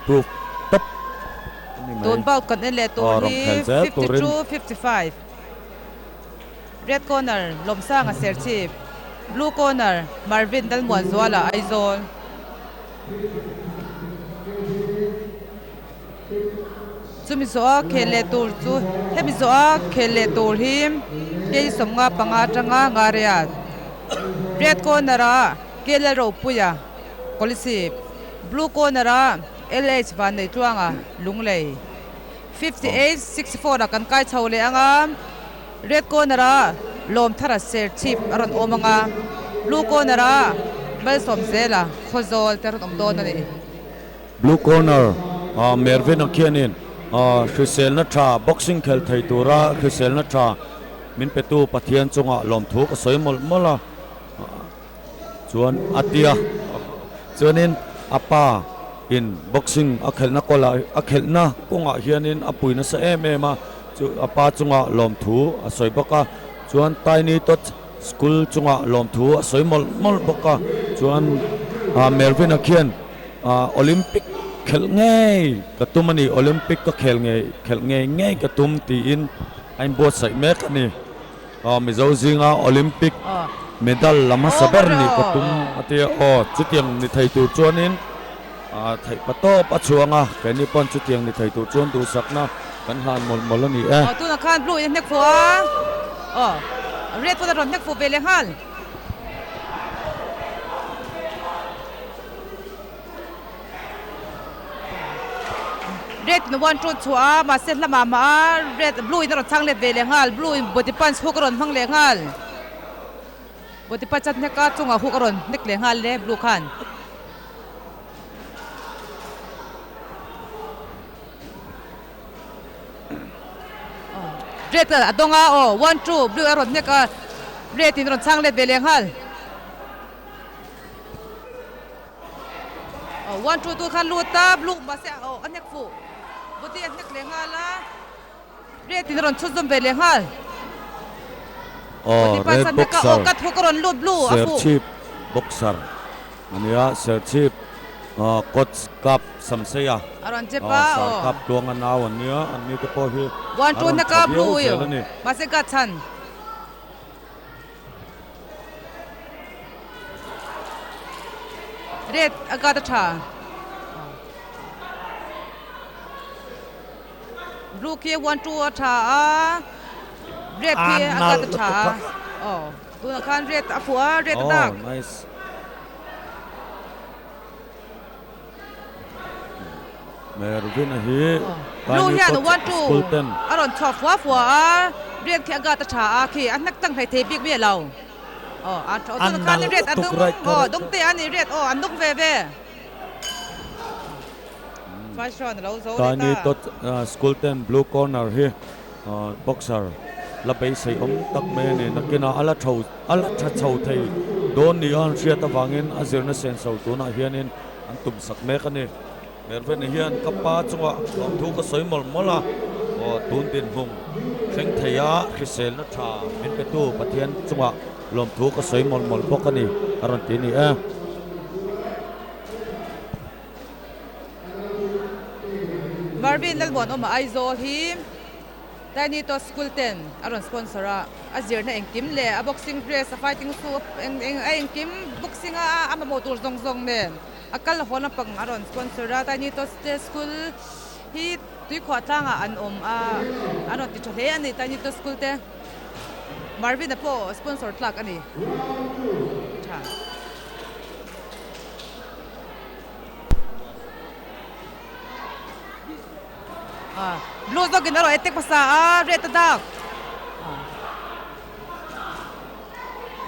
improve tawp a ni mai. Tun bout kan en leh tur Rawn hi khel zel 52 turin. 55 Red corner Lawmsanga Serchhip, Blue corner Marvin Lalmuanzuala Aizawl. Chumi zawha khel leh tur chu hemi zawha khel leh tur hi kei 55 atanga Ngariat Red corner ah KL Ropuia Kolasib Blue corner ah LH Vanneitluanga Lunglei 58 64 ah kan kai chho leh anga Red corner ah Lawmthara Serchhip a rawn awm anga Blue corner ah Malsawmzela Khawzawl te a rawn awm dawn a ni. Blue corner ah Mervyn a khianin hriselna tha boxing khel thei tura hriselna tha min petu Pathian chungah lawmthu ka sawi mawlh mawlh a, chuan a tia chuanin a pa in boxing a khelhna kawlah a khelhna kawngah hianin a pui nasa em em a, chu a pa chungah lawmthu a sawi bawk a, chuan Tiny Tots School chungah lawmthu a sawi mawlh mawlh bawk a, chuan Mervyn a khian. Olympic khelh ngei ka tum a ni, Olympic ka khel ngei khelh ngei ngei ka tum tiin a inbuatsaih mek a ni. Mizo zinga Olympic medal la hmasa ber nih ka tum a ti a, aw chutiang ni thei tur chuanin theih pa tawp a chhuang a, keini pawn chutiang ni thei tur chuan duhsakna kan hlan mawlh mawlh a ni e. Aw tunah khan blue in a hnek fuh a, aw red pawn a rawn hnek fuh ve leh nghal. Red in one two chhuah a mahse hla mah mah a red blue in a rawn chhang let ve leh nghal blue in body punch hook a rawn hmang leh nghal body punch a hnek a chungah hook a rawn hnek leh nghal le blue khan. Red a dawng a aw one two blue a rawn hnek a red in a rawn chhang let ve leh nghal. One two two khan lut a blue mahse aw a hnek fuh body a hnek leh nghal a red in a rawn chhut zawm ve leh nghal Aw body red pass a hnek a boxer aw cut hook a rawn lut blue a fuh Serchhip boxer ania Serchhip coach cup Samseia a rawn chep a sar aw cup tluanga nau an nia an ni te pawh hi one a two rawn hnek tha a viau blue zel a ni. mahse cut chhan. Red a gat a tha. Blue khi 1 2 a tha a. Red khi a gat a tha a. Oh, tunah khan red a fuh a, red a dak. Oh, nice. Mervin a hi Blue Tiny hian Tots 1 2 School ten a rawn chhuak fua fua a, red khi a gat a tha a khi a hnek tlang hlei thei bik miah lo. Aw a tha An tunah khan nal red a lutuk dung right aw correct. dung te a ni red aw an dung ve ve. First round a lo zo leh Tiny ta. Tots School ten blue corner hi boxer la beisei awm tak mai a ni. Nakinah a la tho a la tha chho thei dawn ni a an hriat avangin a zirna senso tunah hianin an tum sak mek a ni. Mervyn-a hian ka pa chungah lawmthu ka sawi mawlh mawlh a, aw tun dinhmun thleng thei a hriselna tha min petu Pathian chungah lawmthu ka sawi mawlh mawlh bawk a ni a rawn ti a ni e. Mervyn Lalmuanawma Aizawl hi Tiny Tot School ten a rawn sponsor a, a zirna engkim leh a boxing dress, a fighting suit, a engkim boxing a a mamawh tur zawng zawng nen a kal haw lampang a rawn sponsor a. Tiny Tot School hi tuikhuah tlangah an awm a, an rawn ti tha hle a ni Tiny Tot School te. Marvin-a pawh sponsor tlak a ni. Tha. Blue zawkin a rawn attack hmasa a, red a dak.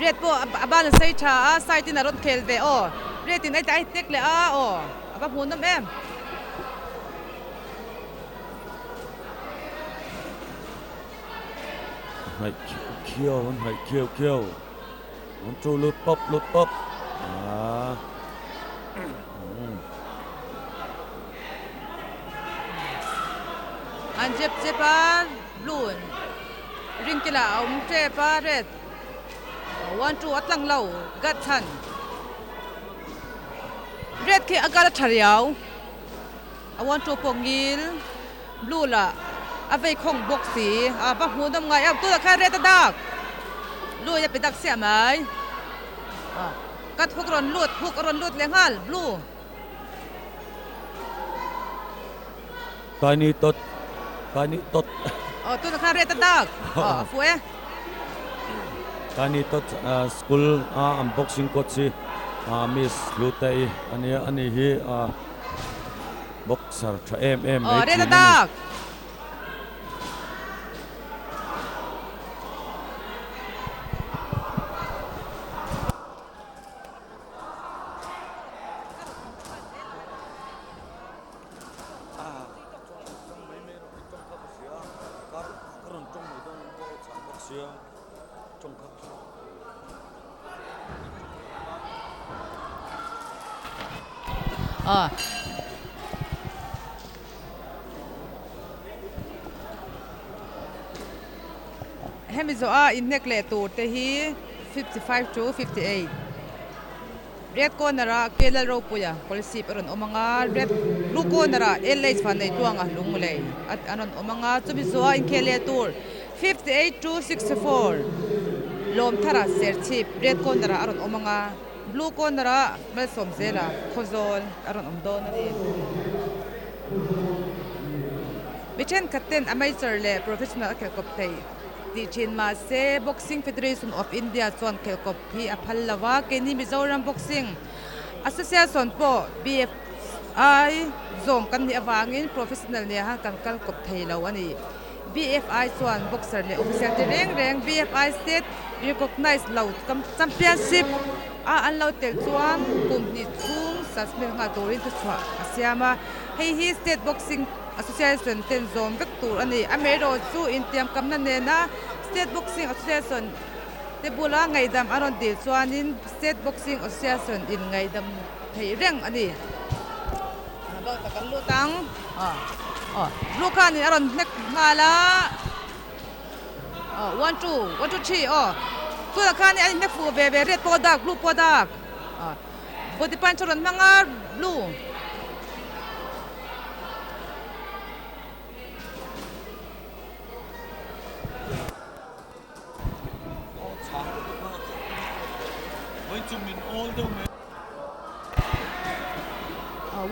Red pawh a ban a sei tha a, side in a rawn khel ve aw. Red in a attack leh a aw, a va hmuhnawm em. Hnaih khiau khiau an hnaih khiau khiau an chu lut pawp lut pawp aaa. An chep chep a blue in ring kila a awm tep a red 1 2 a tlang lo gat chhan red khi a gat a tha riau. A one two pawh ngil blue lah a vei khawng bawk si a va hmuh nawm ngai em tunah khan red a dak blue in a pe dak chiah mai cut hook a rawn lut hook a rawn lut leh nghal blue. Tiny tot tiny tot. Aw tunah khan red a dak aw a fuh e. Tiny tot school a an boxing coach hi Miss Hlutei ania ani hi. Boxer tha em em mai thin a ni. Hemi zawha inhnek leh tur te hi 55 to 58 red corner ah K Lalropuia Kolasib a rawn awm ang a red blue corner ah LH Vanneihtuanga Lunglei an rawn awm ang a chumi zawha inkhel leh tur 58 to 64 Lawmthara Serchhip red corner ah a rawn awm ang a. Blue corner ah Malsawm zela Khawzawl a rawn awm dawn a ni. Mi thenkhat ten amateur leh professional a khelkawp theih tih thin mahse Boxing Federation of India chuan khelkawp hi a phal lo a, keini Mizoram Boxing Association pawh BFI zawm kan nih avangin professional nia han kan kal kawp thei lo a ni. BFI chuan boxer leh official te reng reng BFI state recognise lo championship a an lo tel chuan kum hnih chhung suspend nghal turin thuchhuah a siam a, hei hi state boxing association ten zawm vek tur a ni. Amaherawh chu intiamkamna nena state boxing association te bula ngaihdam a rawn dil chuanin state boxing association in ngaihdam theih reng a ni. Bawk kan lut ang aw blue khanin a rawn hnek nghal a aw one two one two three aw tunah khanin a inhnek fuh ve ve red pawh a dak blue pawh a dak aw body punch a rawn hmang a blue.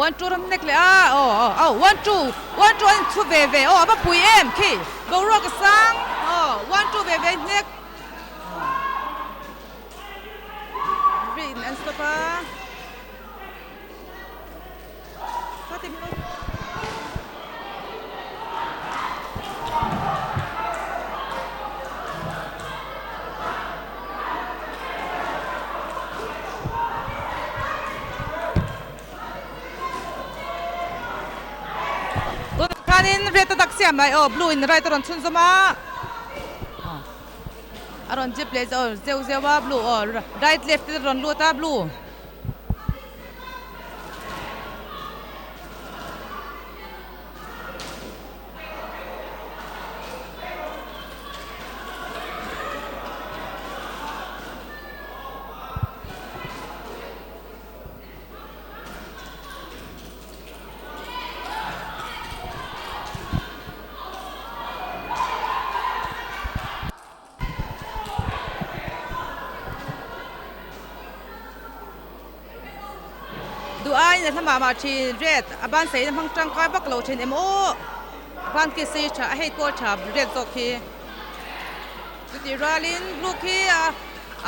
One two ram nek leh a aw aw aw one two one two an inchhu ve ve aw a va pui em khi boruak a sang aw one two ve ve hnek rin an stop a. Tunah khanin red a dak siam mai aw blue in right a rawn chhunzawm a a rawn zip leh zeuh zeuh a blue aw right left te a rawn lut a blue. Duh aiin a hla mah mah thin red a ban sei na hmang tangkai vak lo thin em aw a ban khi sei tha a hei pawh a tha red zawk khi chutih rualin blue khi a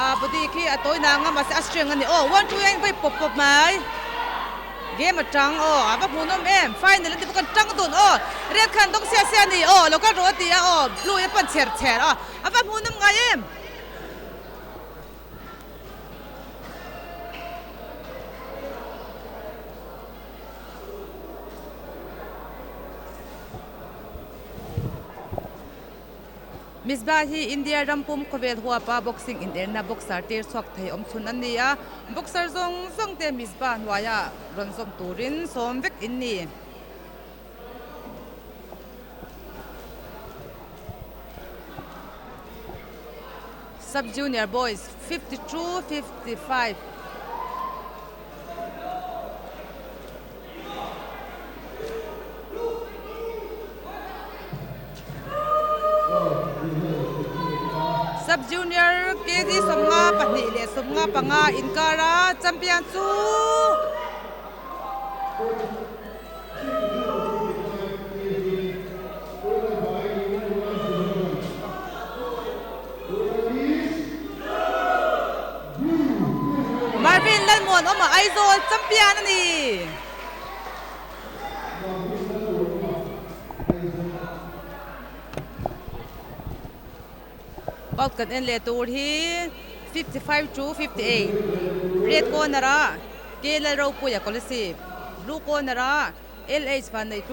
a body khi a tawi nang a mahse a strength a ni aw one two hian vawi pawp pawp mai game a tang aw a va hmuhnawm em final an ti bawk a an tang dun aw red khan dawng sia sia a ni aw lo kal rawh a ti a aw blue hi a pan chher chher a. A va hmuhnawm ngai em? Misbah hi India ram pum khawvel huapa boxing inerna boxer tir chhuak thei awm chhun a ni a, boxer zawng zawng te Misbah hnuaia rawn zawm turin sawm vek in ni. Sub Junior Boys 52 55. Sub Junior KG 52 leh 55 inkara champion chu Marvin Lalmuanawma Aizawl champion a ni. Bout kan en leh tur hi 55 to 58 red corner ah K Lalropuia Kolasib blue corner ah LH Vanneih.